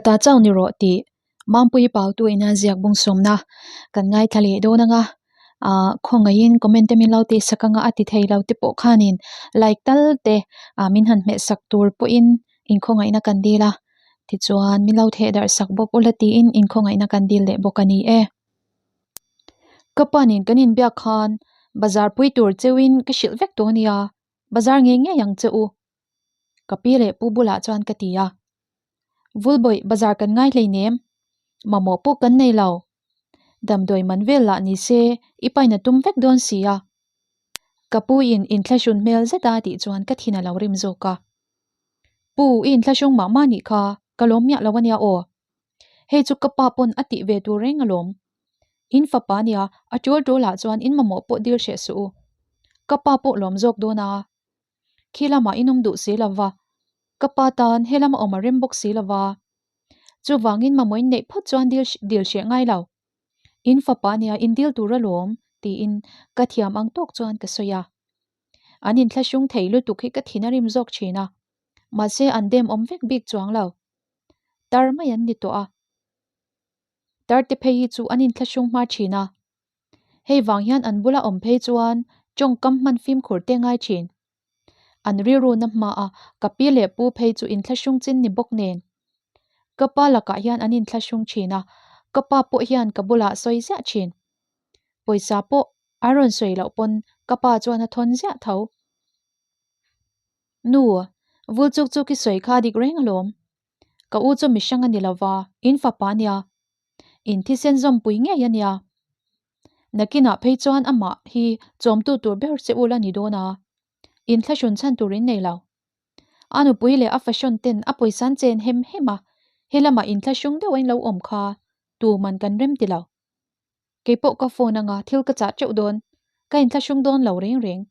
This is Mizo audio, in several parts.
Ka ta chauh ni rawh tih Mampuii Pautu ina ziak bung sawmna kan ngaithla leh dawn anga ah khawngaihin comment te min lo tih sak anga a ti thei lo te pawh khanin like tal te ah min han hmeh sak tur pawhin inkhawngaihna kan dil a tichuan min lo theh darh sak bawk ula tiin inkhawngaihna kan dil leh bawk a ni e. Ka panin kan inbiak khan bazar pui tur cheuhin ka hrilh vek tawh a nia bazar ngei ngei ang che u. Ka pi leh pu bulah chuan ka ti a. Vulbawih bazar kan ngai hleinem, mamawh pawh kan nei lo. Damdawi man vel lah ni se i paina tum vek dawn si a. Ka pu in inthlahrun hmel zet a tih chuan ka thin a lo rim zawk a. Pu, i inthlahrung mah mah nih kha, ka lawm miah lo ania aw. Hei chu ka pa pawn a tih ve tur reng alawm. In fapa nia, a tul tul ah chuan in mamawh pawh dil hreh suh u. Ka pa pawh lawm zawk dawn a. Khi lamah in awm duh si lo va, ka pa tan he lama awm a rem bawk si lo va. Chuvangin mamawh in neih phawt chuan dil dil hreh ngai lo. In fapa nia in dil tur alawm tiin ka thiam ang tawk chuan ka sawi a. An inthlahrung thei lutuk hi ka thin a rim zawk thin a, mahse an dem awm vek bik chuang lo. Tar mai an ni tawh a. Tar te phei hi chu an inthlahrung hma thin a. Hei vang hian an bula awm phei chuan tawngkam hman fimkhur te ngai thin. An rilru na hma a, ka pi leh pu phei chu inthlahrung chin ni bawk nen. Ka pa lakah hian an inthlahrung thin a, ka pa pawh hian ka bulah sawi ziah thin. Pawisa pawh a rawn sawi loh pawn ka pa chuan a thawn ziah tho. Nu, vul chuk chuk i sawi kha dik reng alawm. Ka u chu mihrang a ni lova, in fapa a nia. In thisen zawmpui ngei a nia. Nakinah phei chuan amah hi chawmtu tur ber che ul a ni dawn a, in thlahrun chhan tur in nei lo. A nupui leh a fashion ten a pawisa an chen hem hem a, he lamah in thlahrung deuh a in lo awm kha tuman kan rem ti lo. Kei pawh ka phone anga thil ka chah teuh dawn, ka inthlahrung dawn lo reng reng.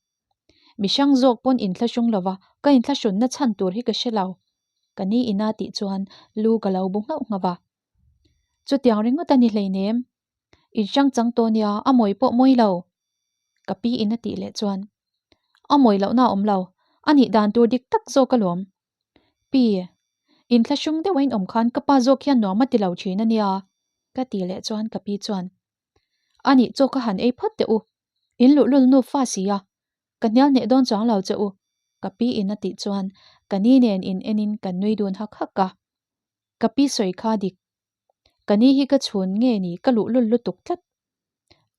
Mi hrang zawk pawn inthlahrung lova ka inthlahrunna chhan tur hi ka hre lo. Ka ni ina tih chuan lu ka lo bu nghauh nghauh a. Chutiang ringawt a ni hleinem. In hrang chang tawh nia, a mawi pawh mawi lo. Ka pi in a tih leh chuan, A mawi lohna a awm lo, a nih dan tur dik tak zawk alawm. Pi, inthlahrung deuh a inawm khan ka pa zawk hian nuam a ti lo thin a nia, ka ti leh chuan ka pi chuan, A nih chaw ka han ei phawt teh u, in luhlul nu fa si a, ka hnial hneh dawn chuang lo che u, ka pi in a tih chuan ka ni nen in en in kan nui dun hak hak a. Ka pi sawi kha dik. Ka ni hi ka chhun nge ni ka luhlul lutuk tlat.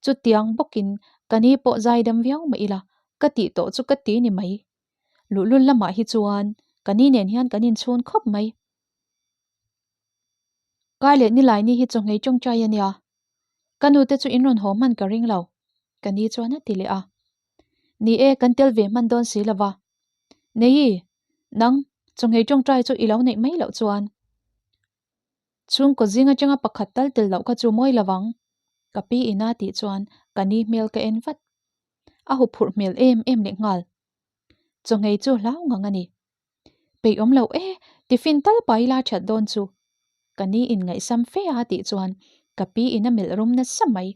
Chutiang bawkin ka ni pawh zaidam viau mah ila ka tih tawh chu ka ti ni mai. Luhlul lamah hi chuan ka ni nen hian kan inchhun khawp mai. Kai leh nilai ni hi chawhngei tawngtai a nia. Ka nute chu in rawn haw hman ka ring lo, ka ni chuan a ti leh a. Ni e, kan tel ve hman dawn si lova. Nei, nang, chawhngei tawngtai chu i lo neih mai loh chuan. Chhungkaw zing atanga pakhat tal tel loh kha chu mawi lo vang, ka pi ina tih chuan ka ni hmel ka en vat. A huphurh hmel em em leh nghal. Chawhngei chu hlau ngang a ni. Peih awm loh e, tiffin tal pai la that dawn chu. Ka ni in ngaihsam fe a tih chuan ka pi in a melh rum nasa mai.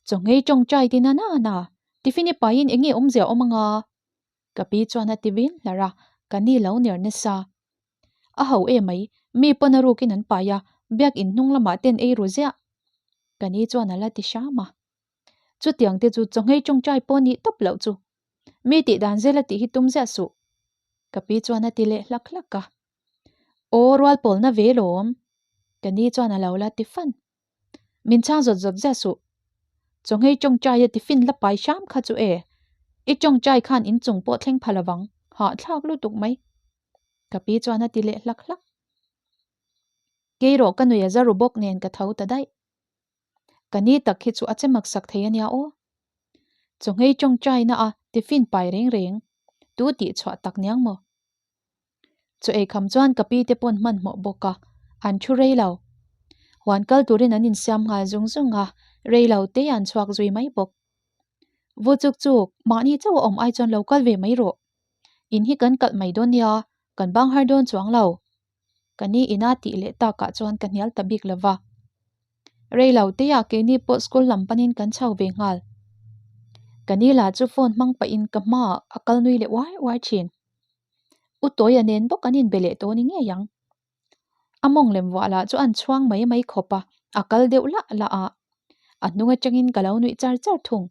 Chawhngei tawngtai ti na na na, tiffin i paiin enge awmzia awm anga? Ka pi chuan a ti vin hlar a, ka ni lo ner nasa. A ho e mai, mi pawn a rukin an pai a, biak in hnung lamah ten ei ru ziah. Ka ni chuan a la ti hram a. Chutiang te chu chawhngei tawngtai pawh nih tawp loh chu. Mi tih dan zel a tih hi tum ziah suh. Ka pi chuan a ti leh hlak hlak a. Aw rual pawlna ve lawm. Ka ni chuan a lo la ti fan. Min chhang zawt zawt ziah suh. Chawhngei tawngtai a tiffin la pai hram kha chu e. I tawngtai khan inchung pawh thleng pha lovang. Hahthlak lutuk mai. Ka pi chuan a ti leh hlak hlak. Kei rawh ka nui a za ru bawk nen ka tho ta daih. Ka ni tak hi chu a che mak sak thei a nia aw. Chawhngei tawngtai na a tiffin pai reng reng tu tih chhuah tak niang maw? Chaw ei kham chuan ka pi te pawn hmanhmawh bawk a, an thu rei lo. Huan kal turin an insiam nghal zung zung a, rei lo te an chhuak zui mai bawk. Vu chuk chuk, mahni chauh a awm ai chuan lo kal ve mai rawh. In hi kan kalh mai dawn nia, kan bang har dawn chuang lo. Ka ni ina tih leh takah chuan ka hnial ta bik lo va. Rei lo teah keini pawh school lam panin kan chho ve nghal. Ka ni lah chu phone hmang pahin ka hmaah a kal nui leh uai uai thin. U Tawia nen bawk an inbe leh tawh ni ngei ang. A mawng lem vuah lah chu an chhuang mai mai khawp a, a kal deuh lah lah a. A hnung atangin ka lo nuih char char thung.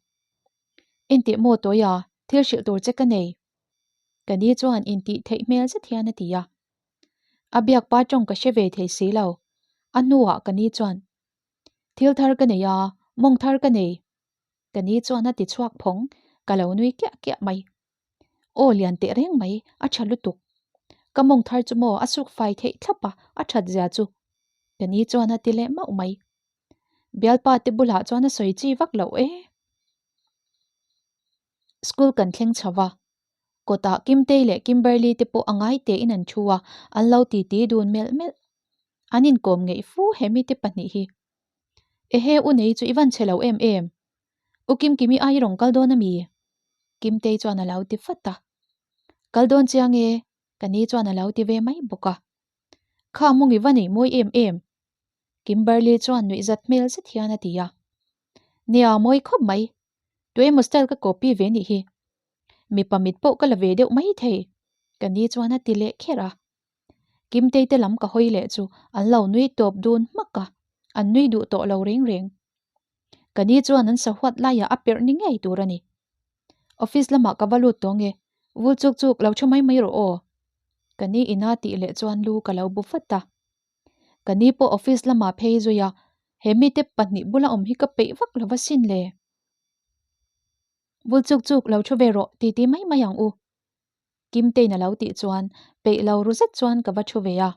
Enteh maw Tawia, thil hrilh tur che ka nei. Ka ni chuan intih theih hmel zet hian a ti a. A biak pa tawng ka hre ve thei si lo. A hnuah ka ni chuan, Thil thar ka nei a, mawng thar ka nei. Ka ni chuan a ti chhuak phawng, ka lo nui kiah kiah mai. Aw lian teh reng mai, a tha lutuk. Ka mawng thar chu maw a suk fai theih thlap a, a that zia chu. Ka ni chuan a ti leh mauh mai. Bialpa te bulah chuan a sawi chi vak loh e. School kan thleng chho va, kawtah Kimtei leh Kimberly te pawh a ngai tein an thu a, an lo titi dun melh melh. An inkawm ngeih fu he mite pahnih hi. Ehe u nei chu i van chhe lo em em. U Kimkimi ai rawn kal dawn a mi? Kimtei chuan a lo ti vat a. Kal dawn chiang e, ka ni chuan a lo ti ve mai bawk a. Kha mawng i va nei mawi em em? Kimberly chuan nuihzat hmel zet hian a ti a. Nia, mawi khawp mai. Tuemaw style ka copy ve nih hi. Mipa mit pawh ka la ve deuh mai thei, ka ni chuan a ti leh kher a. Kimtei te lam ka hawi leh chu an lo nui tawp dun hmak a, an nui duh tawh lo reng reng. Ka ni chuan an sahuat laiah a perh ni ngei tur a ni. Office lamah ka va lut tawh nge, vul chuk chuk lo thu mai mai rawh aw. Ka ni ina tih leh chuan lu ka lo bu vat a. Ka ni pawh office lamah phei zui a, he mite pahnih bula awm hi ka peih vak lo va sin le. Vul chuk chuk lo thu ve rawh ti ti mai mai ang u. Kimtein a lo tih chuan peih lo ru zet chuan ka va thu ve a.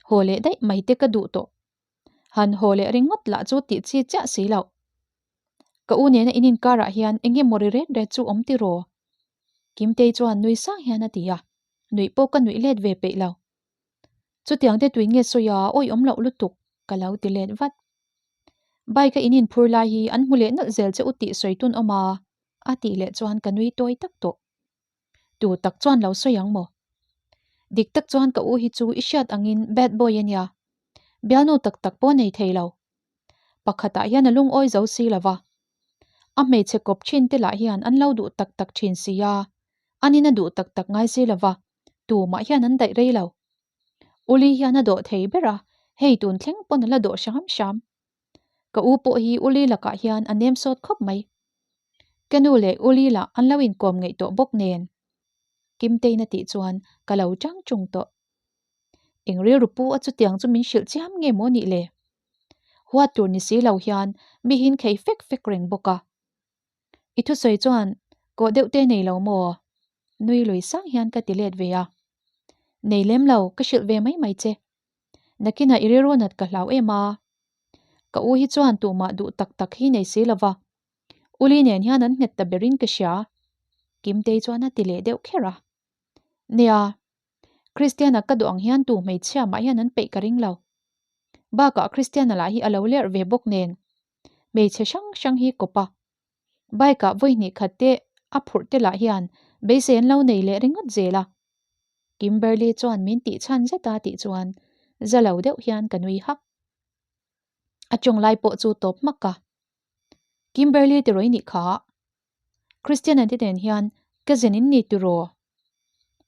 Haw leh daih mai te ka duh tawh. Han haw leh ringawt lah chu tih chi chiah si loh. Ka u nena in inkarah hian eng nge maw ri ret ret chu awm tiraw? Kimtei chuan nui sang hian a ti a, nuih pawh ka nuih let ve peih lo. Chutiang te tuin nge sawi a, awi awm loh lutuk, ka lo ti let vat. Bike a in inphur lai hi an hmu leh nalh zel che u tih sawi tun awm a, a tih leh chuan ka nui tawi tak tawh. Tu tak chuan lo sawi ang maw? Dik tak chuan ka u hi chu i hriat angin bad boy a nia. Bialnu tak tak pawh nei thei lo. Pakhatah hian a lungawi zo si lo va. A hmeichhe kawp thin te lah hian an lo duh tak tak thin si a, anin a duh tak tak ngai si lo va, tumah hian an daih rei lo. Uli hian a dawh thei ber a, hei tun thleng pawn a la dawh hram hram. Ka u pawh hi Uli lakah hian a nem sawt khawp mai. Ka nu leh Uli lah an lo inkawm ngeih tawh bawk nen. Kimtein a tih chuan ka lo chang chung tawh. Eng rilru pu a chutiang chu min hrilh chiam nge maw nih le? Huat tur ni si lo hian mi hin khei fek fek reng bawk a. I thusawi chuan kawh deuh te nei lo maw? Nui lui sang hian ka ti let ve a. Nei lem lo, ka hrilh ve mai mai che. Nakinah i rilru nat ka hlau em a. Ka u hi chuan tumah duh tak tak hi nei si lo va. Uli nen hian an nghet ta berin ka hria. Kimtei chuan a ti leh deuh kher a. Nia, Kristiana ka duh ang hian tu hmeichhia mah hian an peih ka ring lo. Bakah Kristiana lah hi a lo lerh ve bawk nen. Hmeichhe hrang hrang hi kawp a. Bike ah vawi hnih khat te a phurh te lah hian beisei an lo nei leh ringawt zel a. Kimberly chuan min tih chhan zet a tih chuan za lo deuh hian ka nui hak. A tawng lai pawh chu tawp hmak a. Kimberly tiraw i nih kha? Christian-a te nen hian cousin in ni tiraw?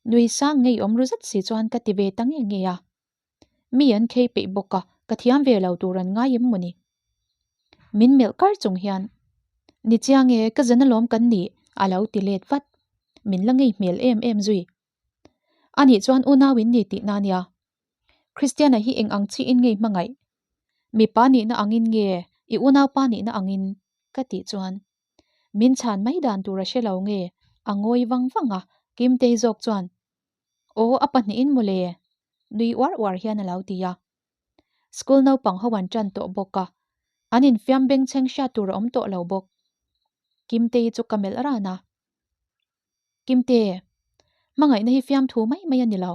Nui sang ngei awm ru zet si chuan ka ti ve ta nge nge a. Mi an khei peih bawk a, ka thiam ve lo tur an ngai em mawni? Min melh kar chung hian, Ni chiang e, ka zan alawm kan nih, a lo ti let vat. Min la ngei hmel em em zui. Anih chuan unau in ni tihna a nia. Christiana hi eng ang chiin ngei hmangaih? Mipa nihna angin nge i unaupa nihna angin? ka tih chuan min chhan mai dan tur a hre lo nge a ngawi vang vang a, Kimtei zawk chuan Aw a pahnihin mawle nui uar uar hian a lo ti a. School naupang ho an tan tawh bawk a, an infiam bengchheng hriat tur a awm tawh lo bawk. Kimtei chu ka melh ran a. Kimte, hmangaihna hi fiamthu mai mai a ni lo.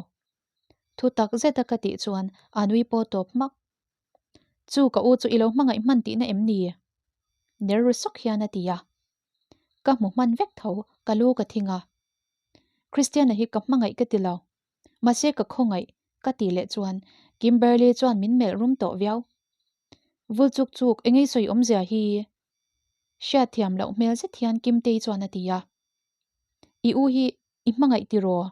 Thu tak zet a ka tih chuan a nui pawh tawp hmak. Chu ka u chu i lo hmangaih hman tihna em ni? Ner ru sawk hian a ti a. Ka hmu hman vek tho, ka lu ka thing a. Christiana hi ka hmangaih ka ti lo. Mahse ka khawngaih ka tih leh chuan Kimberly chuan min melh rum tawh viau. Vul chuk chuk engei sawi awmzia hi hriatthiam loh hmel zet hian Kimtei chuan a ti a. I u hi i hmangaih tiraw?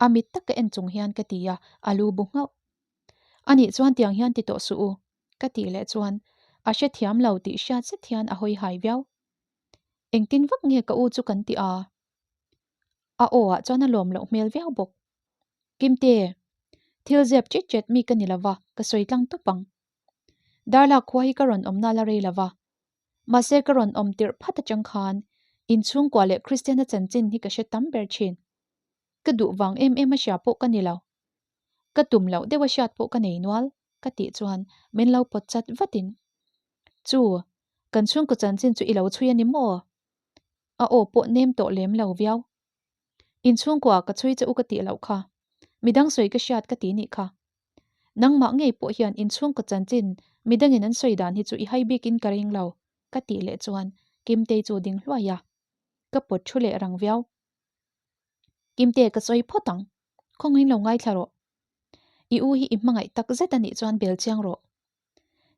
A mit taka en chung hian ka ti a, a lu bu nghauh. Anih chuan tiang hian ti tawh suh u, ka tih leh chuan a hrethiam lo tih hriat zet hian a hawi hai viau. Engtin vak nge ka u chu kan ti a? A aw ah chuan a lawm loh hmel viau bawk. Kimte, thil zep chet chet mi ka ni lova, ka sawi tlang tawp ang. Darlak khua hi ka rawn awmna la rei lova, mahse ka rawn awm tirh phat atang khan inchhungkua leh Kristiana chanchin hi ka hre tam ber thin. Ka duh vang em em a hria pawh ka ni lo. Ka tum loh deuh a hriat pawh ka nei nual, ka tih chuan min lo pawt chat vatin, Chu, kan chhungkaw chanchin chu i lo chhui a ni maw? A aw pawh nem tawh lem lo viau. Inchhungkua ka chhui che u ka tih loh kha. Midang sawi ka hriat ka ti nih kha. Nangmah ngei pawh hian inchhungkaw chanchin midangin an sawi dan hi chu i hai bikin ka ring lo, ka tih leh chuan Kimtei chu ding hluai a. Ka pawt thu leh rang viau. Kimte ka sawi phawt ang. Khawngin lo ngaithla rawh. I u hi i hmangaih tak zet a nih chuan bel chiang rawh.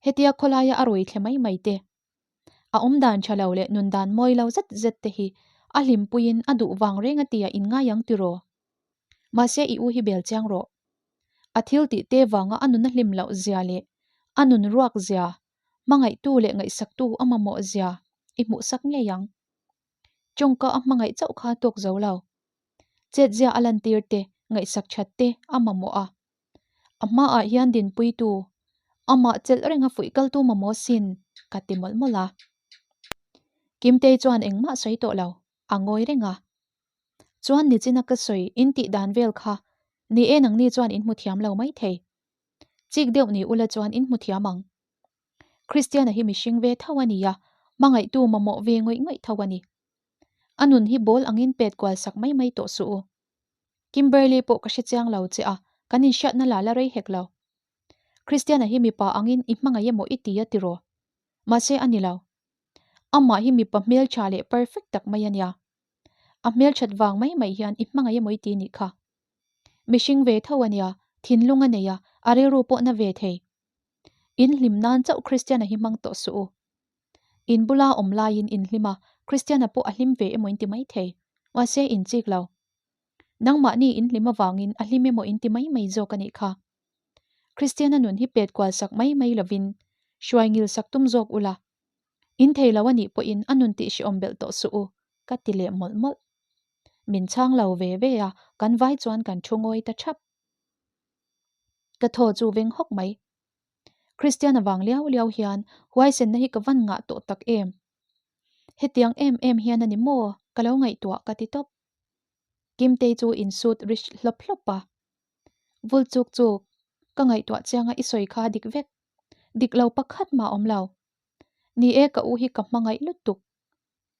Hetia khawlaia a rawi thle mai mai te, a awm dan tha lo leh nun dan mawi lo zet zet te hi a hlimpuiin a duh vang reng a tia in ngai ang tiraw? Mahse i u hi bel chiang rawh. A thil tih te vanga a nun a hlim loh zia leh a nun ruak zia, hmangaihtu leh ngaihsaktu a mamawh zia i hmuhsak ngei ang. Tawngka a hmangaih chauh kha tawk zo lo. Chetzia a lantir te, ngaihsak that te a mamawh a. A hmaah hian dinpuitu, amah chelh renga fuih kaltu mamawh sin, ka ti mawlh mawlh a. Kimtei chuan engmah sawi tawh lo, a ngawi reng a. Chuan nichina ka sawi in tih dan vel kha ni e nangni chuan in hmu thiam lo mai thei. Chik deuh ni ula chuan in hmu thiam ang. Kristiana hi mihring ve tho a ni a, hmangaihtu mamawh ve ngawih ngawih tho a ni. A nun hi ball angin pet kual sak mai mai tawh suh u. Kimberly pawh ka hre chiang lo che a, kan inhriatna la la rei hek lo. Kristiana hi mipa angin i hmangaih emaw i ti a tiraw? Mahse a ni lo. Amah hi mipa hmeltha leh perfect tak mai a nia. A hmelthat vang mai mai hian i hmangaih emaw i ti nih kha. Mihring ve tho a nia, thinlung a nei a, a rilru pawh na ve thei. In hlim nan chauh Kristiana hi hmang tawh suh u. In bula awm laiin in hlim a, Kristiana pawh a hlim ve emaw in ti mai thei. Mahse in chik lo. Nangmahni in hlim avangin a hlim emaw in ti mai mai zawk a nih kha. Kristiana nun hi pet kual sak mai mai lovin hruai ngil sak tum zawk ula. In thei lo a nih pawhin a nun tih hrehawm belh tawh suh u, ka ti leh mawlh mawlh. Min chhang lo ve ve a, kan vai chuan kan thu ngawi ta thap. Ka thaw chu veng hawk mai. Kristian avang liau liau hian huaisenna hi ka van ngah tawh tak em? Hetiang em em hian a ni maw ka lo ngaihtuah ka ti tawp. Kimtei chu insut ri hlawp hlawp a. Vul chuk chuk, ka ngaihtuah chianga i sawi kha dik vek. Dik lo pakhat mah awm lo. Ni e ka u hi ka hmangaih lutuk.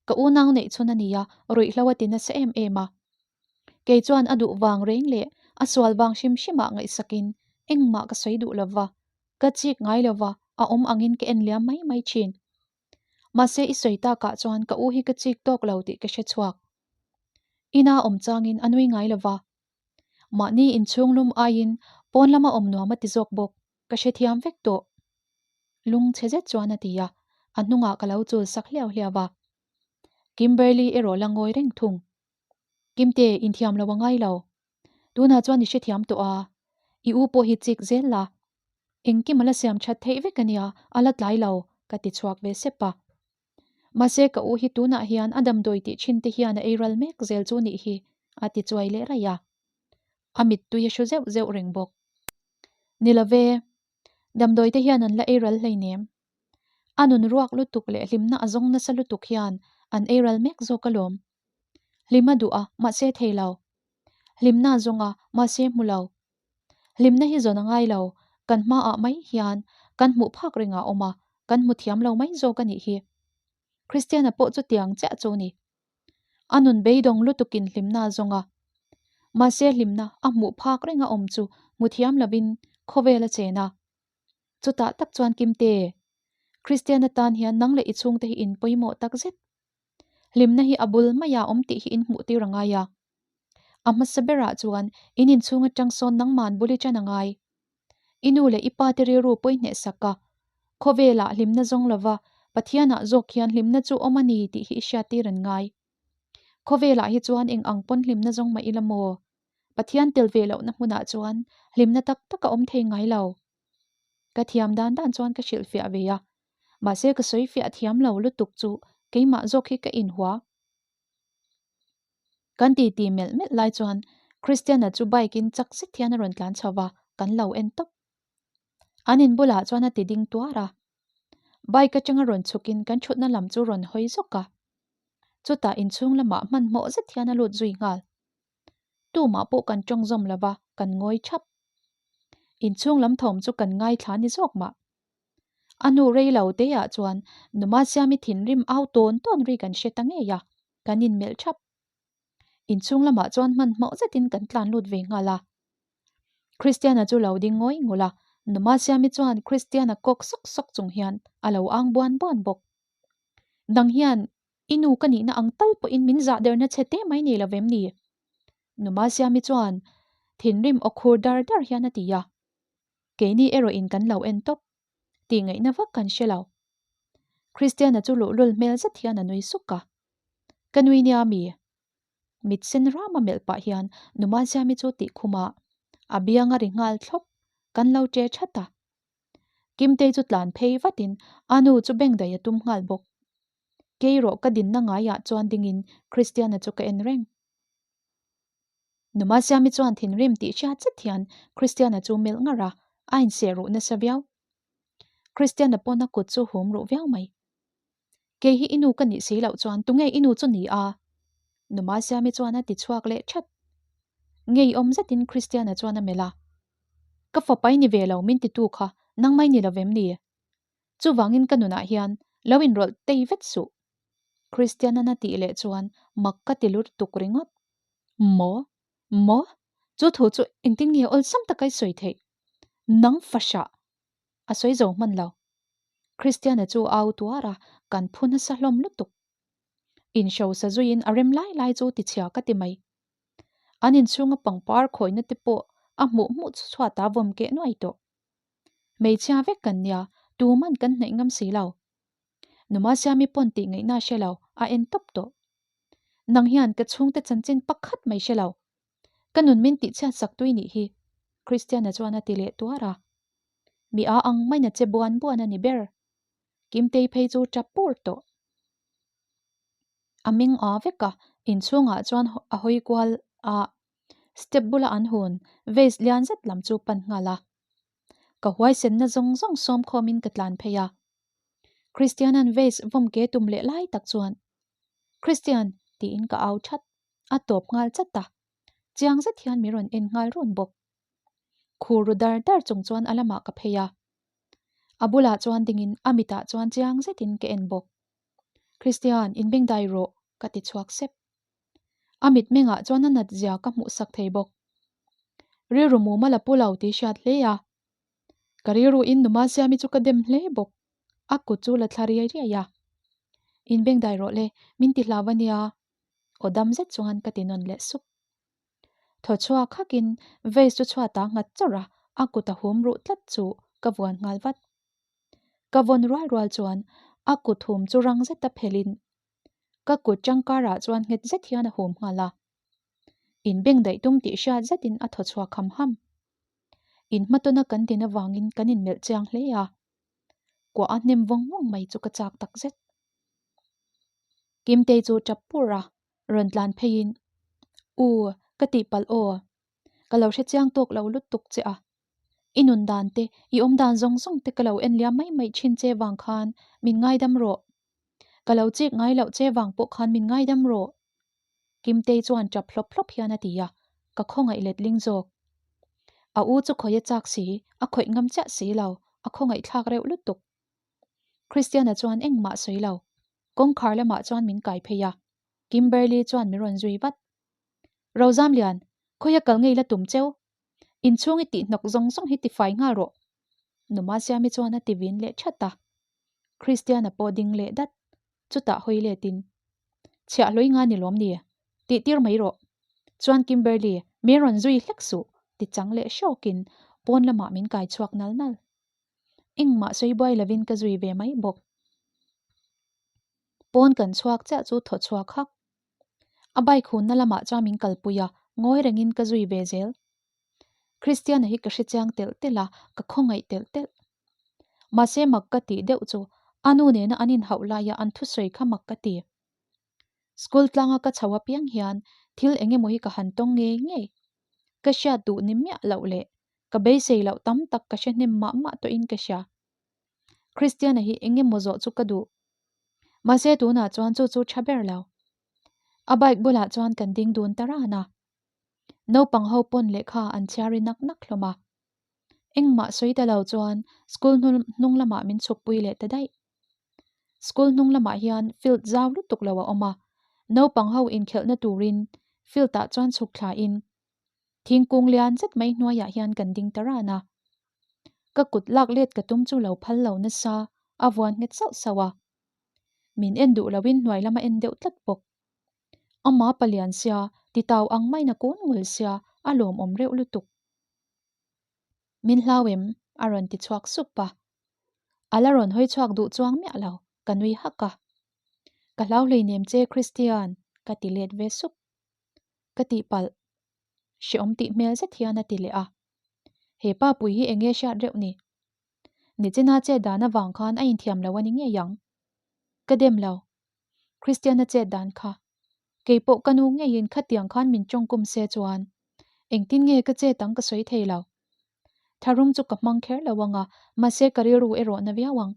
Ka unau neih chhun a nia, ruihhlo a ti nasa em em a. Kei chuan a duh vang reng leh a sual vang hrim hrimah ngaihsakin engmah ka sawi duh lova, ka chik ngai lova a awm angin ka en liam mai mai thin. Mahse i sawi takah chuan ka u hi ka chik tawk lo tih ka hre chhuak. Ina awm changin a nui ngai lova. Mahni inchhung lum aiin pawn lama awm nuam a ti zawk bawk, ka hrethiam vek tawh. Lung chhe zet chuan a ti a, a hnungah ka lo chul sak hliau hliau a. Kimberly erawh la ngawi reng thung. Kimte, inthiam lo a ngai lo. Tunah chuan i hrethiam tawh a, i u pawh hi chik zel la. Engkim a la siam that theih vek a nia, a la tlai lo, ka ti chhuak ve sep a. Mahse ka u hi tunah hian a damdawi tih thin te hian a ei ral mek zel chu nih hi, a ti chuai leh raih a. A mittui a hru zeuh zeuh reng bawk. Ni love, Damdawi te hian an la ei ral hleinem. A nun ruak lutuk leh hlimna a zawng nasa lutuk hian an ei ral mek zawk alawm. Hlim a duh a, mahse thei lo. Hlimna a zawng a, mahse hmu lo. Hlimna hi zawn a ngai lo, kan hmaah mai hian kan hmuh phak rengah a awm a, kan hmu thiam lo mai zawk a nih hi. Kristiana pawh chutiang chiah chu ni. A nun beidawng lutukin hlimna a zawng a. Mahse hlimna a hmuh phak reng a awm chu hmu thiam lovin khawvel a chen a. Chutah tak chuan Kimte, Kristiana tan hian nang leh i chhungte hi in pawimawh tak zet. Hlimna hi a bul maia awm tih hi in hmuh tir a ngai a. A hmasa berah chuan in inchhung atang sawn nangman bul i ṭan a ngai. I nu leh i pa te rilru pawi hneh sak a, khawvelah hlimna zawng lova Pathianah zawk hian hlimna chu awm a ni tih hi i hriattir an ngai. Khawvelah hi chuan eng ang pawn hlimna zawng mah ila maw? Pathian tel ve lohna hmunah chuan hlimna tak tak a awm thei ngai lo. Ka thiam dan dan chuan ka hrilhfiah ve a, mahse ka sawi fiah thiam lo lutuk chu keimah zawk hi ka inhua. Kan titi melh melh lai chuan Christiana chu bike in chak zet hian a rawn tlan chho va, kan lo en tawp. An in bulah chuan a ti ding tuar a. Bike atanga rawn chhukin kan thutna lam chu rawn hawi zawk a. Chutah inchhung lamah hmanhmawh zet hian a lut zui nghal. Tumah pawh kan tawng zawm lo va, kan ngawi thap. Inchhung lam thawm chu kan ngaithla ni zawk mah. A hnu rei lo te ah chuan Numa Siami thinrim au tawn tawn ri kan hre ta ngei a, kan inmelh thap. Inchhung lamah chuan hmanhmawh zetin kan tlan lut ve nghal a. Christiana chu lo ding ngawi ngul a, Numa Siami chuan Christiana kawk sawk sawk chung hian a lo ang buan buan bawk. Nang hian i nu ka nihna ang tal pawhin min zah derna che te mai nei lo vem ni? Numa Siami chuan thinrim aw khur dar dar hian a ti a. Keini erawhin kan lo en tawp. Tih ngaihna vak kan hre lo. Christiana chu luhlul hmel zet hian a nui suk a. Ka nui nia mi? Mit sen rama melh pah hian Numa Siami chu tih khumah a biang a ri nghal thlawp. Kan lo che that a. Kimtei chu tlan phei vatin a nu chu beng daih a tum nghal bawk. Kei rawh ka dinna ngaiah chuan dingin Christiana chu ka en reng. Numa Siami chuan thinrim tih hriat zet hian Christiana chu melh ngar a, a inseh ruh nasa viau. Christiana pawn a kut chu hum ruh viau mai. Kei hi i nu ka nih si loh chuan tunge i nu chu ni a? Numa Siami chuan a ti chhuak leh that. Ngeiawm zetin Christiana chuan a melh a. Ka fapa i ni ve lo min titu kha nangmah i ni lo vem ni? Chuvangin ka nunah hian lo inrawlh tei vet suh. Christian-an a tih leh chuan mak ka ti lut tuk ringawt. Maw? Maw? Chu thu chu engtin nge awlsam taka i sawi theih? Nang fahrah! A sawi zo hman lo. Christian-a chu a au tuar a, kan phu nasa hlawm lutuk. Inhrosa zuiin a rem lai lai chu tichhia ka ti mai. An inchhunga pangpar khawihna te pawh a hmuh hmuh chu chhuatah vawm keh nuai tawh. Hmeichhia vek kan nia, tuman kan hnaih ngam si lo. Numa Siami pawn tih ngaihna a hre lo, a en tawp tawh. Nang hian ka chhungte chanchin pakhat mai hre lo. Ka nun min tihchhiat sak tui nih hi, Christiana chuan a ti leh tuar a. Mi a ang maina che buan buan a ni ber. Kimtei phei chu tap pur tawh. A ming a vek a, inchhungah chuan a hawi kual a, step bula an hun vase lian zet lam chu pan nghal a. Ka huaisenna zawng zawng sawm khawmin ka tlan phei a. Christian-a'n vase vawm ke tum leh lai tak chuan, Christian! tiin ka au that. A tawp nghal chat a. Chiang zet hian min rawn en nghal run bawk. Khur ru dar dar chung chuan a lamah ka phei a. A bulah chuan dingin a mitah chuan chiang zetin ka en bawk. Christian, inbengdai rawh, ka ti chhuak sep. A mitmengah chuan a nat zia ka hmuh sak thei bawk. Rilru mumal a pu lo tih hriat hle a. Ka rilru in numa siami chu ka dem hle bawk. A kut chu la thla riai riai a. Inbengdai rawh le, min ti hlau a nia. Aw dam zet chuan ka ti nawn leh sup. Thaw chhuak hakin vase chu chhuatah nghat chawrh a, a kut a hum ruh tlat chu ka vuan nghal vat. Ka vawn rual rual chuan a kut hum chu rang zeta phelhin ka kut tangkarah chuan nghet zet hian a hum nghal a. In beng daih tum tih hriat zetin a thaw chhuak ham ham. In hmatawna kan din avangin kan inmelh chiang hle a. Kuah a hnem vawng vawng mai chu ka chak tak zet. Kimtei chu tap pur a, rawn tlan pheiin, U, ka tihpalh aw. Ka lo hre chiang tawk lo lutuk che a. I nun dan te, i awm dan zawng zawng te ka lo en liam mai mai thin che vang khan min ngaidam rawh. Ka lo chik ngai loh che vang pawh khan min ngaidam rawh. Kimtei chuan tap hlawp hlawp hian a ti a, ka khawngaih letling zawk. A u chu khawih a chak si, a khawih ngam chiah si lo, a khawngaih thlak reuh lutuk. Christiana chuan engmah sawi lo. Kawngkhar lamah chuan min kai phei a, Kimberly chuan min rawn zui vat. Rozamlian, khawia kal ngei la tum cheu? Inchhung i tih hnawk zawng zawng hi tifai nghal rawh. Numa Siami chuan a ti vin leh that a. Christiana pawh ding leh dat, chutah hawi letin, Chhiahhlawih nga ni lawm ni? Tih tir mai rawh. Chuan Kimberly, min rawn zui hlek suh, ti chang leh hrawkin pawn lamah min kai chhuak nal nal. Engmah sawi buai lovin ka zui ve mai bawk. Pawn kan chhuak chiah chu thaw chhuak hak. A bike hunna lamah chuan min kalpui a, ngawi rengin ka zui ve zel. Christiana hi ka hre chiang telh telh a, ka khawngaih telh telh. Mahse mak ka tih deuh chu a nu nena an inhauh laia an thusawi kha mak ka ti. School tlanga ka chho apiang hian thil eng emaw hi ka han tawng ngei ngei. Ka hriat duh ni miah loh leh ka beisei loh tam tak ka hre hnem mah mah tawhin ka hria. Christiana hi eng emaw zawh chu ka duh. Mahse tunah chuan chu chu tha ber lo. A bike bulah chuan kan ding dun ta ran a. Naupang ho pawn lehkha an chhiar i nak nak hlawm a. Engmah sawi ta lo chuan school hnung lamah min chhukpui leh ta daih. School hnung lamah hian field zau lutuk lo a awm a, naupang ho inkhelhna turin field ah chuan chhuk thla in thingkung lian zet mai hnuaiah hian kan ding ta ran a. Ka kut lak let ka tum chu lo phal lo nasa a vuan nghet sauh sauh a. Min en duh loin hnuai lama en deuh tlat bawk. Ama palian sia, titau ang maiin a kun ngul sia, a lawmawm reuh lutuk. Min hlau em? a rawn ti chhuak sup a. A la rawn hawi chhuak duh chuang miah lo, ka nui hak a. Ka hlau hleinem che Christian, ka ti let ve sup. Ka tihpalh. Hreawm tih hmel zet hian a ti leh a. He pa pui hi eng nge hriat reuh ni? Nichina chet dan avang khan a inthiam lo a ni ngei ang. Ka dem lo. Christian-a chet dan kha. Kei pawh ka nu ngeiin khatiang khan min tawngkum se chuan engtin nge ka chet ang ka sawi thei lo. Tharum chu ka hmang kher lo ang a, mahse ka rilru erawh na viau ang.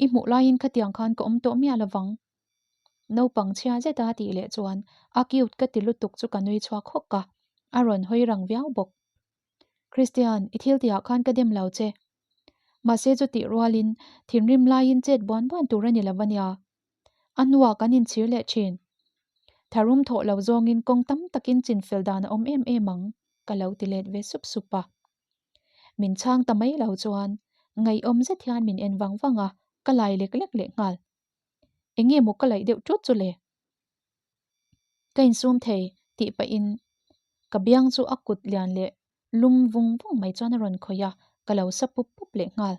I hmuh laiin khatiang khan ka awm tawh miah lovang. Naupang chhia zet a tih leh chuan a cute ka ti lutuk chu ka nui chhuak hawk a, a rawn hawi rang viau bawk. Christian, i thil tihah khan ka dem lo che. Mahse chutih rualin thinrim laiin chet buan buan tur a ni lo a nia. A hnuah kan inchhir leh thin. Tharum thawh lo zawngin kawng tam takin chinfel dan a awm em em ang, ka lo ti let ve sup sup a. Min chhang ta mai lo chuan ngaihawm zet hian min en vang vang a, ka lai lek lek leh nghal. Eng nge maw ka laih deuh tut chu le? Ka insum thei tih pahin ka biang chu a kut lian leh lum vung vung mai chuan a rawn khawih a, ka lo sa pup pup leh nghal.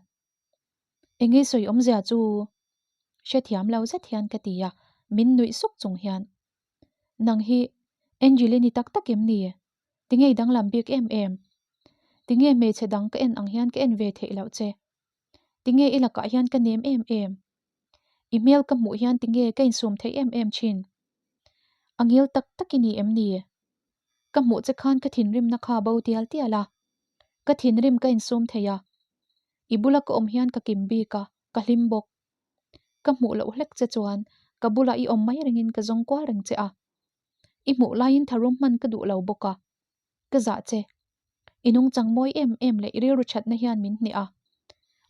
Eng nge sawi awmzia chu? Hrethiam lo zet hian ka ti a, min nuih suk chung hian, Nang hi Angel i ni tak tak em ni? Tinge i danglam bik em em? Tinge hmeichhe dang ka en ang hian ka en ve theih loh che? Tinge i lakah hian ka nem em em? I hmel ka hmuh hian tinge ka insum theih em em thin? A ngil tak tak i ni em ni? Ka hmuh che khan ka thinrimna kha bo tial tial a, ka thinrim ka insum thei a, i bula ka awm hian ka kim bik a, ka hlim bawk. Ka hmuh loh hlek che chuan ka bulah i awm mai ringin ka zawng kual reng che a, i hmuh laiin tharum hman ka duh lo bawk a, ka zah che. I nungchang mawi em em leh i rilru thatna hian min hneh a,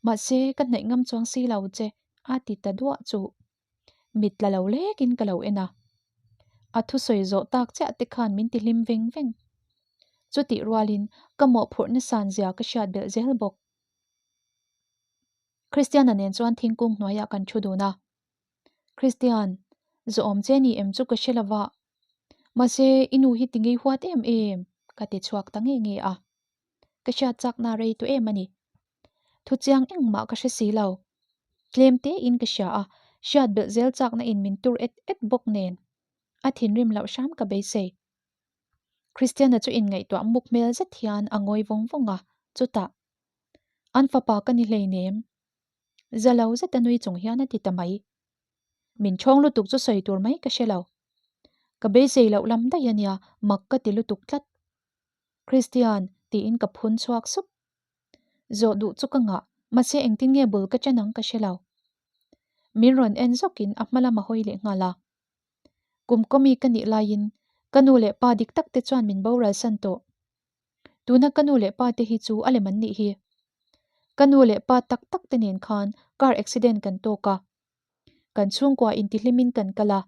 mahse ka hnaih ngam chuang si lo che a ti ta duah chu. Mit tla lo lekin ka lo en a. A thusawi zawh tak chiah te khan min ti hlim veng veng. Chutih rualin ka mawhphurhna san zia ka hriat belh zel bawk. Christiana nen chuan thingkung hnuaiah kan thu dun a. Christian, zawhawm che ni em chu ka hre lova. Mahse, i nu hi ti ngei huat em em, ka ti chhuak ta nge nge a. Ka hriat chakna rei tawh em a ni. Thuchiang engmah ka hre si lo. Tlem tein ka hria a, hriat belh zel chakna in min tur et et bawk nen. A thinrim loh hram ka beisei. Christiana chu inngaihtuah muk hmel zet hian a ngawi vawng vawng a, chutah, An fapa ka ni hleinem. Za lo zeta nui chung hian a ti ta mai. Min ṭhawng lutuk chu sawi tur mai ka hre lo. Ka beisei loh lam daih a nia, mak ka ti lutuk tlat. Christian, tiin ka phun chhuak sup. Zawh duh chu ka ngah, mahse engtin nge bul ka ṭan ang ka hre lo. Min rawn en zawkin a hma lam a hawi leh nghal a. Kum kawmi ka nih laiin ka nu leh pa dik tak te chuan min boral san tawh. Tuna ka nu leh pa te hi chu a lem an nih hi. Ka nu leh pa tak tak te nen khan car accident kan tawk a. Kan chhungkua intihlimin kan kal a.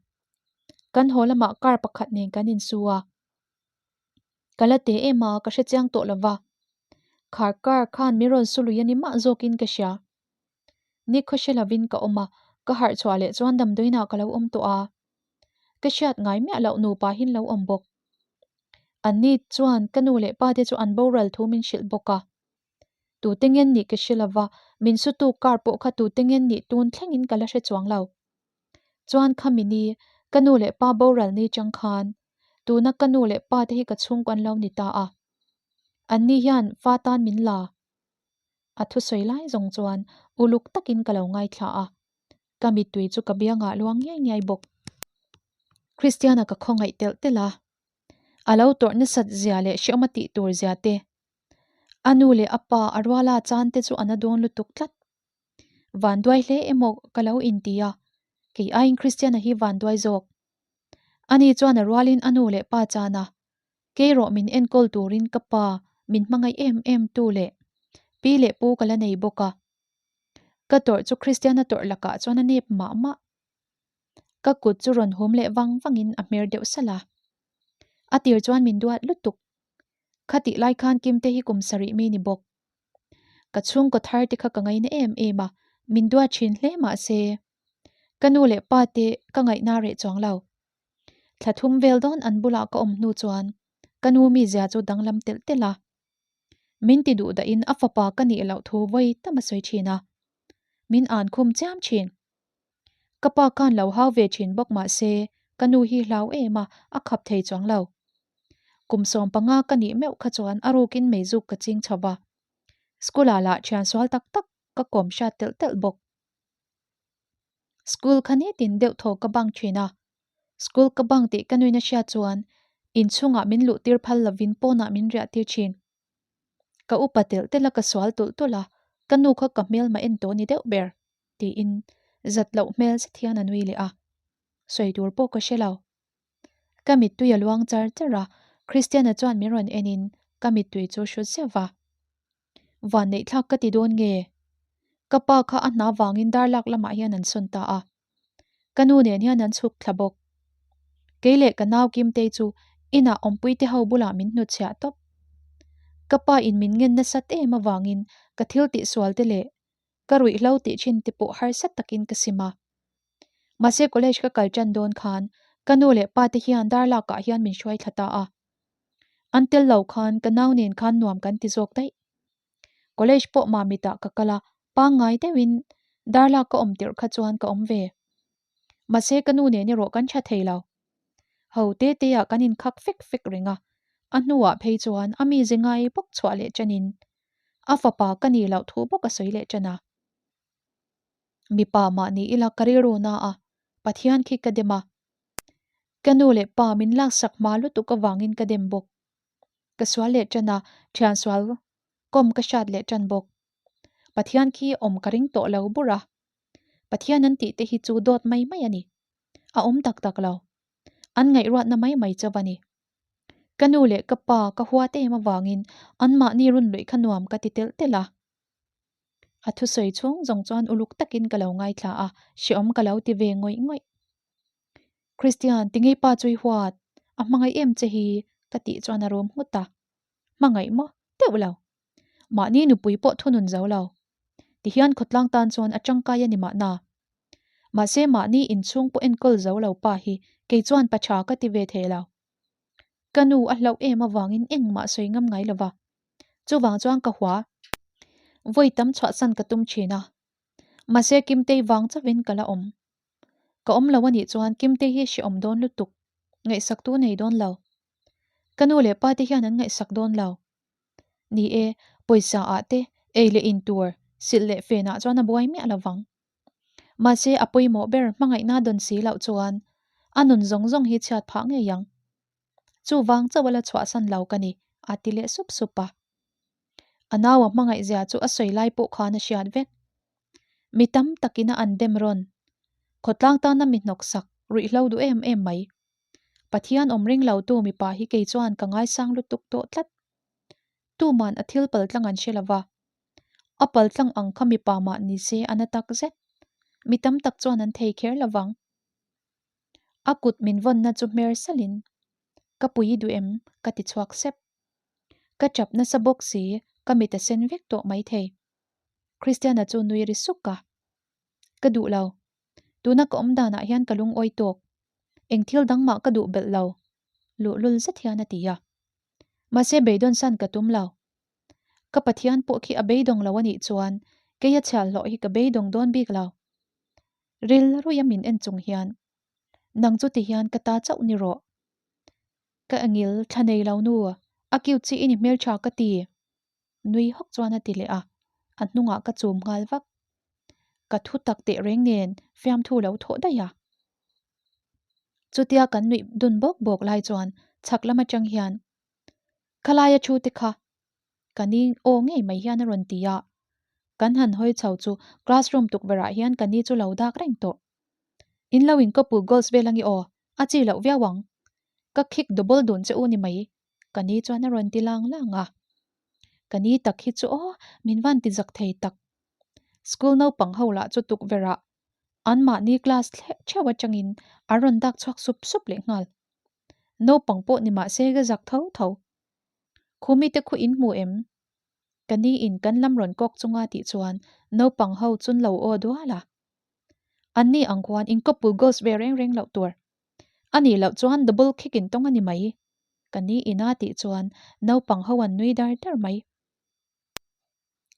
Kan haw lamah car pakhat nen kan insu a. Ka la te em a, ka hre chiang tawh lova. Khar car khan min rawn su lui a ni mah zawkin ka hria. Ni khaw hre lovin ka awm a, ka harh chhuah leh chuan damdawiinah ka lo awm tawh a. Ka hriat ngai miah loh nupa hin lo awm bawk. Anni chuan ka nu leh pa te chu an boral thu min hrilh bawk a. Tute ngen nih ka hre lova, min sutu car pawh kha tute ngen nih tun thlengin ka la hre chuang lo. Chuan khami ni, ka nu leh pa boral ni chang khan Tuna ka nu leh pa te hi ka chhungkaw an lo ni ta a. Anni hian fa tan min la. A thusawi lai zawng chuan uluk takin ka lo ngaithla a, ka mittui chu ka biangah luang ngiai ngiai bawk. Christiana ka khawngaih telh telh a, a lo tawrh nasat zia leh hreawm a tih tur zia te, a nu leh a pa a ruala chan te chu a na dawn lutuk tlat. Vanduai hle emaw ka lo inti a, kei aiin Christiana hi vanduai zawk. Ani chuan a rualin a nu leh pa chan a, Kei rawh min enkawl turin ka pa min hmangaih em em tu leh pi leh pu ka la nei bawk a. Ka tawrh chu Christiana tawrh lakah chuan a nep mah mah. Ka kut chu rawn hum leh vang vangin a hmer deuh salh a. A tir chuan min duat lutuk. Khatih lai khan Kimte hi kum sarih mi ni bawk. Ka chhungkaw thar te kha ka ngaina em em a, min duat thin hle mah se ka nu leh pa te ka ngaihna reh chuang lo. Thla thum vel dawn an bulah ka awm hnu chuan ka nu mizia chu danglam telh telh a. Min ti duh dahin a fapa ka nih loh thu vawi tam a sawi thin a. Min an khum chiam thin. Ka pa khan lo hau ve thin bawk mah se ka nu hi hlau em a, a khap thei chuang lo. Kum 15 ka nih meuh kha chuan a rukin meizuk ka ching chho va. School ah lah thian sual tak tak ka kawm hriat telh telh bawk. School kha nitin deuh thaw ka bang thin a, school ka bang tih ka nuina hriat chuan inchhungah min luh tir phal lovin pawnah min riah tir thin. Ka upa telh telh a ka sual tulh tulh a, ka nu kha ka hmel mah en tawh ni deuh ber tiin zat loh hmel zet hian a nui leh a, sawi tur pawh ka hre lo. Ka mittui a luang char char a, Christiana chuan min rawn enin ka mittui chu hrut zeuh va. Vanneihthlak ka ti dawn nge? Ka pa kha a hna vangin darlak lamah hian an sawn ta a. Ka nu nen hian an chhuk thla bawk. Kei leh ka nau Kimtei chu inah awmpuite ho bulah min hnutchhiah tawp. Ka pa in min ngen nasat em avangin ka thil tihsual te leh ka ruihhlo tih thin te pawh harsa takin ka sim a. Mahse college ka kal tan dawn khan ka nu leh pa te hian darlakah hian min hruai thla ta a. An tel lo khan ka nau nen khan nuam kan ti zawk daih. College pawh Mamitah ka kal a, pangngai deuhin darlak ka awm tirh kha chuan ka awm ve. Mahse ka nu nen erawh kan tha thei lo. Ho te te ah kan inkhak fek fek reng a, a hnuah phei chuan a mize ngai bawk chhuah leh ṭanin a fapa ka nih loh thu bawk a sawi leh ṭan a. Mipa mah ni ila ka rilru na a, Pathian khi ka dem a. Ka nu leh pa min laksak hma lutuk avangin ka dem bawk. Ka sual leh ṭan a, ṭhian sual kawm ka hrat leh ṭan bawk. Pathian khi awm ka ring tawh lo bur a. Pathian an tih te hi chu dawt mai mai a ni. A awm tak tak lo. An ngaihruatna mai mai chauh a ni. Ka nu leh ka pa ka huat em avangin anmahni run luih kha nuam ka ti telh telh a. A thusawi chhung zawng chuan uluk takin ka lo ngaithla a, hreawm ka lo ti ve ngawih ngawih. Christian, tingei pa chu i huat, a hmangaih em che hi ka tih chuan a rum nghut a. Hmangaih maw? Deuh lo. Mahni nupui pawh thunun zo lo. Tihian khawtlang tan chuan a tangkai a ni mahna. Mahse mahni inchhung pawh enkawl zo lo pa hi kei chuan pa tha ka ti ve thei lo. Ka nu a hlauh em avangin engmah sawi ngam ngai lo va. Chuvang chuan ka hua. Vawi tam chhuahsan ka tum thin a. Mahse Kimtei vang chauhin ka la awm. Ka awm lo anih chuan Kimtei hi hreawm dawn lutuk. Ngaihsak tu nei dawn lo. Ka nu leh pa te hian an ngaihsak dawn lo. Ni e, pawisa ah te, ei leh in tur, silh leh fen ah chuan a buai miah lo vang. Mahse a pawimawh ber hmangaihna dawn si loh chuan a nun zawng zawng hi chhiat phah ngei ang. Chuvang chauh a la chhuahsan lo ka ni, a ti leh sup sup a. A nau a hmangaih zia chu a sawi lai pawh khan a hriat vek. Mi tam takin a an dem rawn. Khawtlang tana mi hnawksak, ruihhlo duh em em mai. Pathian awm ring lo tu mipa hi kei chuan ka ngaisang lutuk tawh tlat. Tuman a thil paltlang an hre lova. A paltlang ang kha mipa mah ni se a na tak zet. Mi tam tak chuan an thei kher lovang. A kut min vawnna chu hmer salhin, Ka pui i duh em? ka ti chhuak sep. Ka chap nasa bawk si, ka mit a sen vek tawh maithei. Christiana chu nui ri suk a. Ka duh lo. Tuna ka awm danah hian ka lungawi tawk. Eng thil dang mah ka duh belh lo. Luhlul zet hian a ti a. Mahse beidawn san ka tum lo. Ka Pathian pawh khi a beidawng lo a nih chuan kei a chhialhlawh hi ka beidawng dawn bik lo. Ril ruia min en chung hian, Nang chu ti hian ka ta chauh ni rawh. Ka engil thla nei lo nu, a cute chi i ni hmeltha ka ti. Nui hawk chuan a ti leh a. A hnungah ka chum nghal vak. Ka thu tak teh reng nen fiamthu lo thawh daih a. Chutia kan nuih dun bawk bawk lai chuan chhak lam atang hian Khalaia thu te kha ka ni aw ngei mai hian a rawn ti a. Kan han hawi chho chu classroom tukverh ah hian ka ni chu lo dak reng tawh. In lo in couple goals vel angi aw, a chi loh viau ang. Ka khik double dun che u ni mai Ka ni chuan a rawn ti lang lang a. Ka ni tak hi chu aw, min van ti zak thei tak. School naupang ho lah chu tukverh ah anmahni class thleh theuh atangin an rawn dak chhuak sup sup leh nghal. Naupang pawh ni mahse ka zak tho tho. Khumi te khu in hmu em? Ka ni in kan lam rawn kawk chunga tih chuan naupang ho chun lo aw dual a. Anni ang khuan in couple goals ve reng reng loh tur. A nih loh chuan double kick in tawng a ni mai. Ka ni ina tih chuan naupang ho an nui dar dar mai.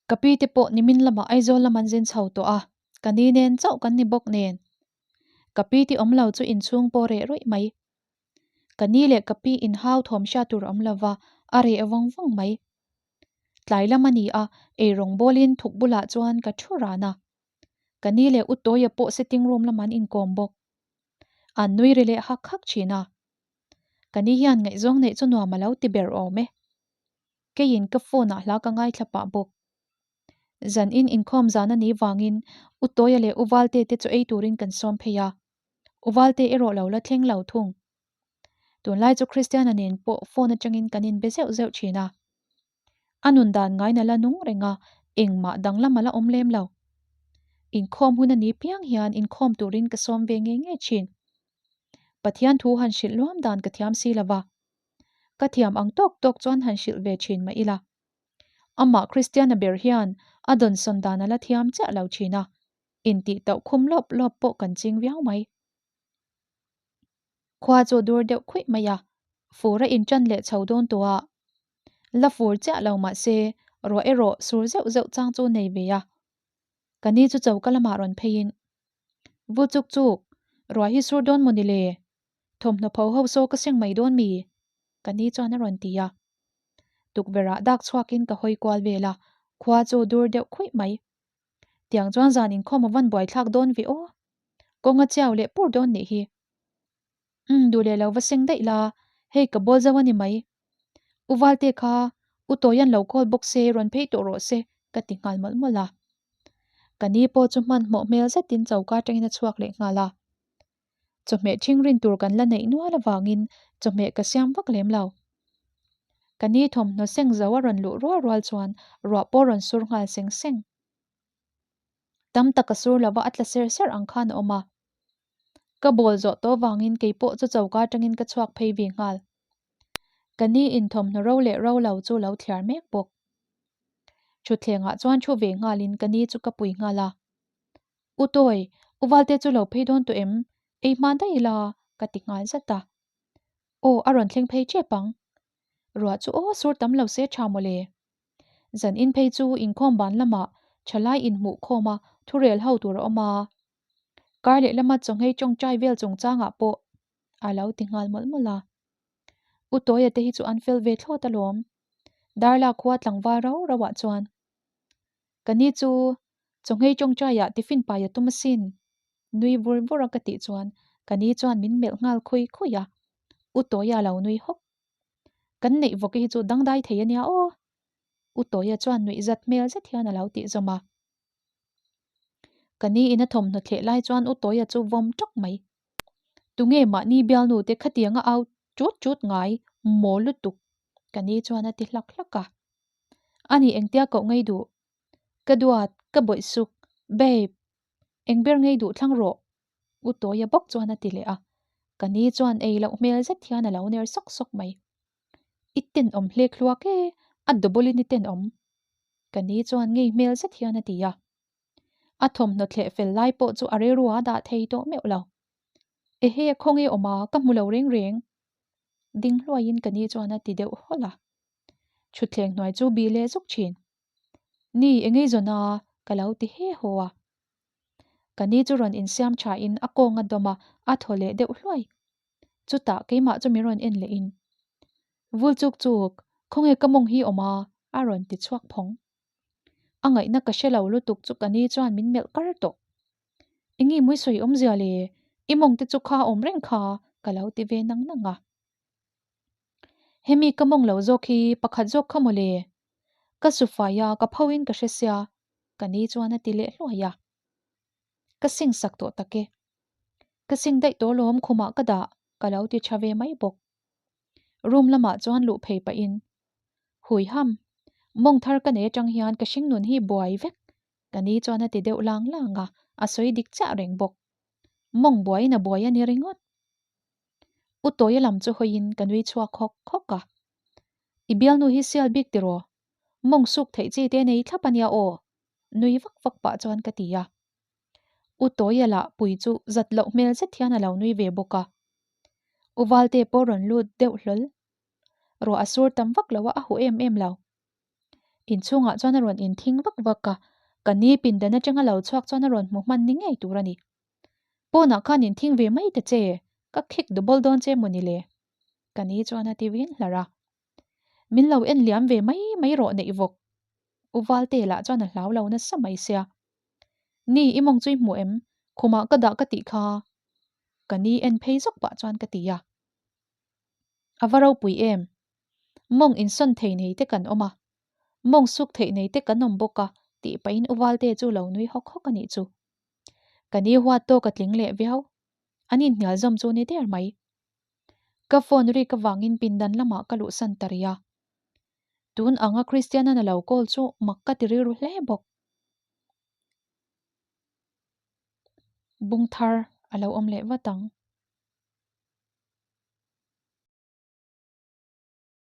Ka pi te pawh nimin lamah Aizawl lam an zin chho tawh a, ka ni nen chauh kan ni bawk nen. Ka pi ti awm lo chu inchhung pawh reh rawih mai. Ka ni leh ka pi inhau thawm hriat tur awm lova a reh vawng vawng mai. Tlai lam a ni a, eirawng bawlin thuk bulah chuan ka thu ran a. Ka ni leh Utawia pawh sitting room lamah an inkawm bawk. An nui ri leh hak hak thin a. Ka ni hian ngaihzawng neih chu nuam a lo ti ber awm e. Keiin ka phone ah hla ka ngaithla pah bawk. Zan in inkhawm zan a nih vangin Utawia leh Uvalte te chu ei turin kan sawm phei a. Uvalte erawh lo la thleng lo thung. Tunlai chu Christiana nen pawh phone atangin kan inbe zeuh zeuh thin a. A nun dan ngaina la nung reng a, engmah danglam a la awm lem lo. Inkhawm hun a ni piang hian inkhawm turin ka sawm ve ngei ngei thin. Pathian thu han hrilh luam dan ka thiam si lo va. Ka thiam ang tawk tawk chuan han hrilh ve thin mah ila. Amah Kristiana ber hian a dawnsawn dan a la thiam chiah lo thin a, intih tauh khum lawp lawp pawh kan ching viau mai. Khua chu dur deuh khuih mai a, fur a inṭan leh chho dawn tawh a. La fur chiah lo mah se, ruah erawh sur zeuh zeuh chang chu nei ve a. Ka ni chu choka lamah rawn pheiin, Vu chuk chuk, ruah hi sur dawn maw ni le? Thawmhnaw pho ho saw ka seng mai dawn mi? Ka ni chuan a rawn ti a. Tukverhah dak chhuakin ka hawi kual vel a, khua chu dur deuh khuih mai. Tiang chuan zan inkhawm a van buaithlak dawn ve aw. Kawng a chiau leh pur dawn nih hi. Umm duh leh lo va seng daih la, hei ka bawl zo a ni mai. U Valte kha U Tawian lo call bawk se rawn phei tawh rawh se ka ti nghal mawlh mawlh a. Ka ni pawh chu hmanhmawh hmel zetin choka atangin a chhuak leh nghal a. Chawhmeh ṭhing rin tur kan la neih nual avangin chawhmeh ka siam vak lem lo. Ka ni thawmhnaw seng zo a rawn luh rual rual chuan ruah pawh rawn sur nghal seng seng. Tam tak a sur lova a tla ser ser ang khan a awm a. Ka bawl zawh tawh vangin kei pawh chu choka atangin ka chhuak phei ve nghal. Ka ni in thawmhnaw ro leh ro lo chu lo thliar mek bawk. Thutthlengah chuan thu ve nghalin ka ni chu ka pui nghal a. U Tawi, U Valte chu lo phei dawn tawh em? Ei hma daih ila ka ti nghal zat a. Aw, a rawn thleng phei tep ang. Ruah chu aw sur tam lo se tha mawle. Zan in phei chu inkhawm ban lamah thalai inhmuh khawm a thurel ho tur a awm a. Kar leh lama chawnghei tawngtai vel chungchangah pawh a lo ti nghal mawlh mawlh a. U Tawia te hi chu an fel ve thlawt alawm. Darla khua tlangval rau rauah chuan Ka ni chu chawnghei tawngtaiah tiffin pai a tum asin. Nui vur vur a ka tih chuan ka ni chuan min melh nghal khui khui a. U Tawia a lo nui hawk. Kan neih vawk hi chu dangdai thei a nia aw. U Tawia chuan nuih zat hmel zet hian a lo tih zawm a. Ka ni in a thawmhnaw thleh lai chuan U Tawia chu vawm tawk mai. Tunge mahni bialnu te khatiang a au chut chut ngai maw lutuk ka ni chuan a ti hlak hlak a. Ani engtia koh ngei duh? Ka duat, ka bawih suk, babe, eng ber ngei duh thlang rawh U Tawia bawk chuan a ti leh a. Ka ni chuan ei loh hmel zet hian a lo ner sawk sawk mai. I tenawm hlek hluak e, a double in i tenawm. Ka ni chuan ngei hmel zet hian a ti a. A thawmhnaw thleh fel lai pawh chu a rilru a dah thei tawh meuh lo. Ehe, khawnge awm a, ka hmu lo reng reng. Ding hluaiin ka ni chuan a ti deuh hawlh a. Thutthleng hnuai chu bih leh zuk thin. Ni, engei zawn a, ka lo ti he haw a. Ka ni chu rawn insiam tha in a kawng a dawm a, a thaw leh deuh hluai. Chutah keimah chu min rawn en leh in, Vul chuk chuk, khawnge ka mawng hi awm a? a rawn ti chhuak phawng. A ngaihna ka hre lo lutuk chu ka ni chuan min melh kar tawh. Enge mawi sawi awmzia le? I mawng te chu kha awm reng kha ka lo ti ve nang nang a. Hemi ka mawng lo zawk hi pakhat zawk kha maw le? Ka su fai a, ka pho in ka hre sia, ka ni chuan a ti leh hluai a. Ka sing sak tawh tak e. Ka sing daih tawh lawm khumah ka dah, ka lo ti tha ve mai bawk. Room lamah chuan luh phei pahin, Hui ham, mawng thar ka nei atang hian ka hringnun hi buai vek, ka ni chuan a ti deuh lang lang a, a sawi dik chiah reng bawk. Mawng buaiin a buai a ni ringawt. U Tawia lam chu hawiin ka nui chhuak hawk hawk a. I bialnu hi sial bik tiraw? Mawng suk theih chi te nei thlap a nia aw, nui vak vak pah chuan ka ti a. U Tawia lah pui chu zat loh hmel zet hian a lo nui ve bawk a. U Valte pawh rawn lut deuh hlawl. Ruah a sur tam vak lo a, a huh em em lo. Inchhungah chuan a rawn inthing vak vak a, ka ni pindan atanga lo chhuak chuan a rawn hmu hman ni ngei tur a ni. Pawnah khan inthing ve mai ta che, ka khik double dawn che maw ni le? Ka ni chuan a ti vin hlar a. Min lo en liam ve mai mai rawh neih vawk. U Valte lah chuan a hlau lo nasa mai sia. Ni, i mawng chu i hmu em? Khumah ka dah ka tih kha. Ka ni en phei zawk pah chuan ka ti a. A va ropui em? Mawng insawn thei nei te kan awm a, mawng suk theih nei te kan awm bawk a tih pahin U Valte chu lo nui hawk hawk a nih chu. Ka ni huat tawk a tling leh viau. An inhnial zawm chu ni der mai. Ka phone rik avangin pindan lamah ka luhsan ta rih a. Tun anga Christian-an a lo call chu mak ka ti rilru hle bawk. Bung thar a lo awm leh vat ang.